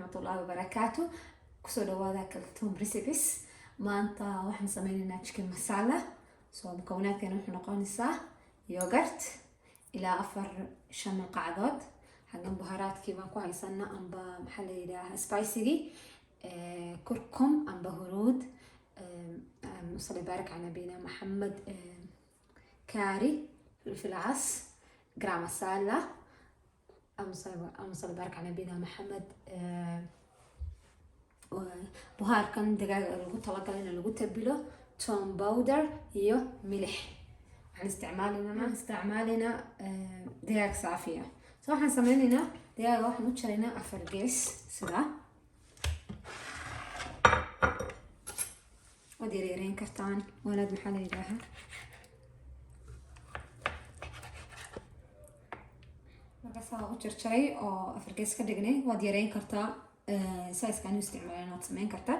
Waraxmatullaahi wabarakaatu. Kusoo dhawaada Kaltuum Recipes. Maanta waxaan sameynaynaa chicken masala. Soo mukawanaadkeena wuxuu noqonaysaa yogurt ilaa 4-5 malqacdood. Xaggan buharaadkii baan ku haysanaa, amba maxaa la yidhaahaa, spicygii, kurkum amba huruud, صلي بارك على نبينا محمد، كاري، فلفل cas، garam masala، اللهم صل بارك على نبينا محمد، buhaarkan digaaga lagu talagalay in lagu tabilo, toon powder iyo milix. Waxaan isticmaalaynaa digaag saafiya. So waxaan sameynaynaa, digaaga waxaan u jaraynaa afar gees sidaa. Waad yareereyn kartaan, waanaad, maxaa la yidhaahaa, markaasaa u jarjaray oo afar gees ka dhignay. Waad yareyn kartaa size anu isticmaalan, waad sameyn kartaa.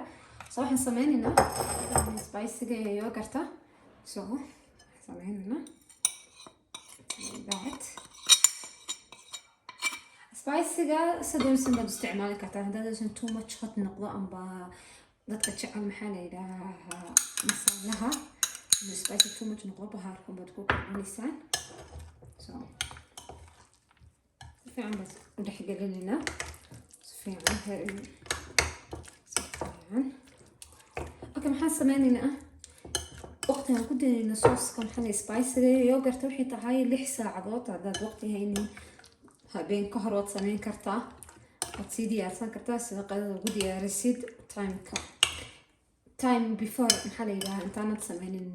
So waxaan sameynaynaa spicyga iyo yogurta. So waxaan sameynaynaa that spicyga sidoonsan baad isticmaali kartaa. Haddaad uusan too much hot noqdo, amba dadka jecel, maxaa la yidhaahaa, masalaha inuu spicy too much noqdo, bahaarkan baad ku kordhinaysaan. So si fiican baad u dhexgelinaynaa, si fiican, si fiican. Okay, maxaan sameynaynaa? Waqtigaan ku daynayna sauceka, maxaa la, spicyga iyo yogurta, waxay tahay 6 saacadood. Haddaad waqti haynin, habeen ka hor waad sameyn kartaa, waad sii diyaarsan kartaa sida qadada ugu diyaarisid. Timeka, time before, maxaa la yidhahaa, intaanad sameynin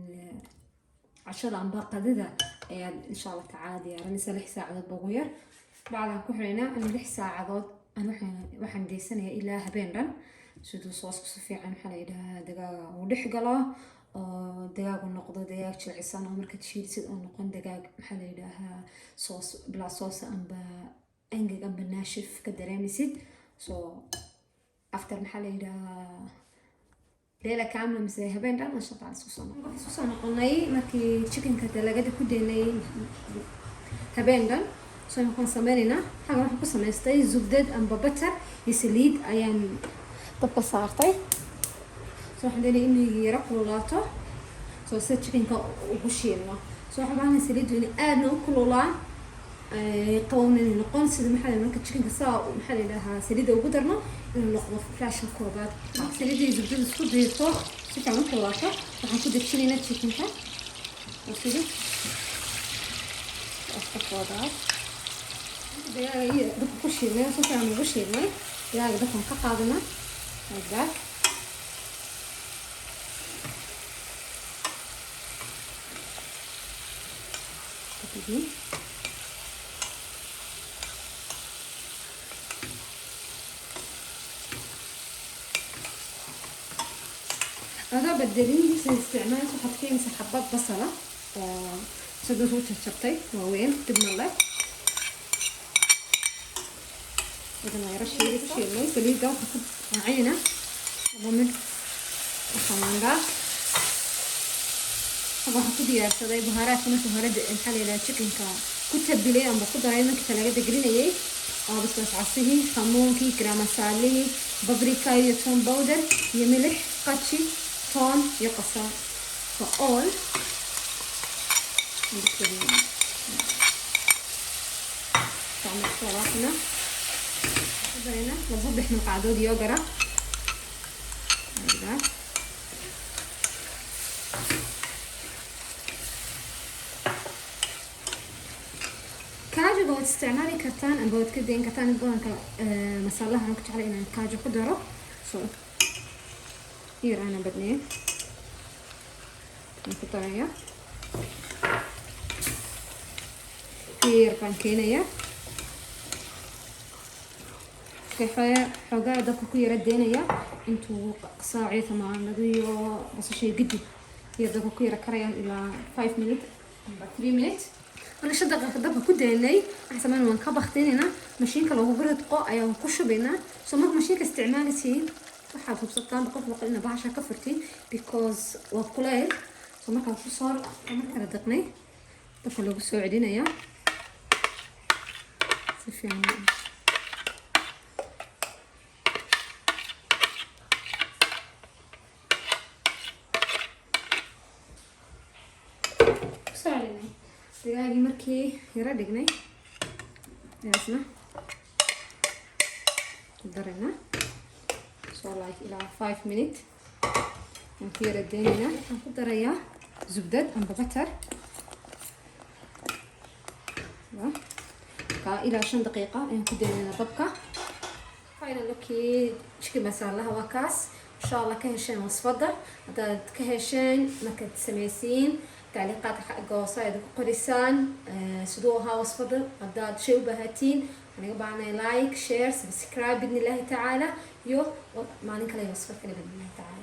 cashada amba qadada ayaad insha Allah tacaala diyaarinaysa. 6 saacadood ba ugu yar. Bacdaan ku xiraynaa an 6 saacadood. An waxaan deysanayaa ilaa habeen dhan, siduu sauceku si fiican, maxaa la yidhahaa, digaaga uu dhex galo oo digaagu noqdo digaag jilcisan oo markaad shiilsid oo noqon digaag, maxaa la yidhaahaa, sauce bilaa sauce amba engeg amba naashif ka dareemaysid. So after, maxaa la yidhahaa, ليلة كاملة mise habeen dhan, insha Allah isku soo noqonay markii chickenka talagada ku daynay habeen dhan. So waxaan sameynaynaa, xagan waxaan ku samaystay zubdad amba butter iyo saliid ayaan dabka saartay. So waxaan doonaya inay yaro kululaato, so sida chickenka ugu shiilno. So waxaan baahanay saliiddu inay aadna u kululaan, qabowna inay noqon, sida, maxaa la, marka chickenka saa, maxaa la yidhahaa, saliidda ugu darno, inuu noqdo flashka koobaad. Saliidda iyo zubdada isku diirto, si fiican u kululaato, waxaan ku dejinaynaa chickenka oo sida afka koobaad digaaga iyo dabka ku shiilnay, si fiican ugu shiilnay. Digaaga dabkan ka qaadana like that. Kadibna adaa bedelin sida isticmaalka, waxaad keenaysaa xabad basala oo sida soo jarjartay waaweyn, dibna leh wadana yaro shiili. Ku shiilnay saliidda, waxaan ku raacinayna laba mid xamaangaa. Waxaan ku diyaarsaday buhaaraadka markii hore, maxaa la yidhaha, chickenka ku tabilay amba ku daray markii talaagada gelinayay, oo basbaas casihii, khamuunkii, garam masaalihii, paprika iyo toon powder iyo milix, qaji, toon iyo qasaar. So all walaaqna. Ku darayna 2-3 malqacdood yogurt like that. Kaajiga waad isticmaali kartaan amba waad ka dayn kartaan. Badanka masalaha waxaan ku jeclay inaan kaajo ku daro, so yar aanan badnayn aan ku daraya. Yar baan keenayaa. Xoogaa dabka ku yara deynaya intuu qasaaciyo, tamaandhadu iyo basasha gidi iyo dabka ku yara karayaan ilaa 5 minute amba 3 minute. Marka 5 daqiiqa dabka ku daynay, waxaan sameynaa, waan ka baktinaynaa, mashiinka loogu ridqo ayaan ku shubaynaa. So marka mashiinka isticmaalaysiin, waxaad hubsataan 100% ina bahasha ka furtiin, because waa kuleyl. So markaan kusoo marka ridiqnay, dabka lagu soo celinayaa si fiican. Digaagii markii yaro dhignay ayaasna ku daraynaa. So like ilaa 5 minute aan ku yara deynaynaa. Waxaan ku darayaa zubdad amba butter. Ka ilaa 5 daqiiqa ayaan ku deynaynaa dabka. Final lookii chicken masalaha waa kaas. Insha Allah ka hesheen wasfada. Haddaad ka hesheen, markaad samaysiin, tacliiqaadka xagga hoose ayaad ku qorisaan siduu ahaa wasfada. Haddaad shay u baahatiin, waxaan iga baahanay like, share, subscribe, bidni Illaahi tacaala, iyo maalin kale wasfad kale, bidni Illahi tacaala.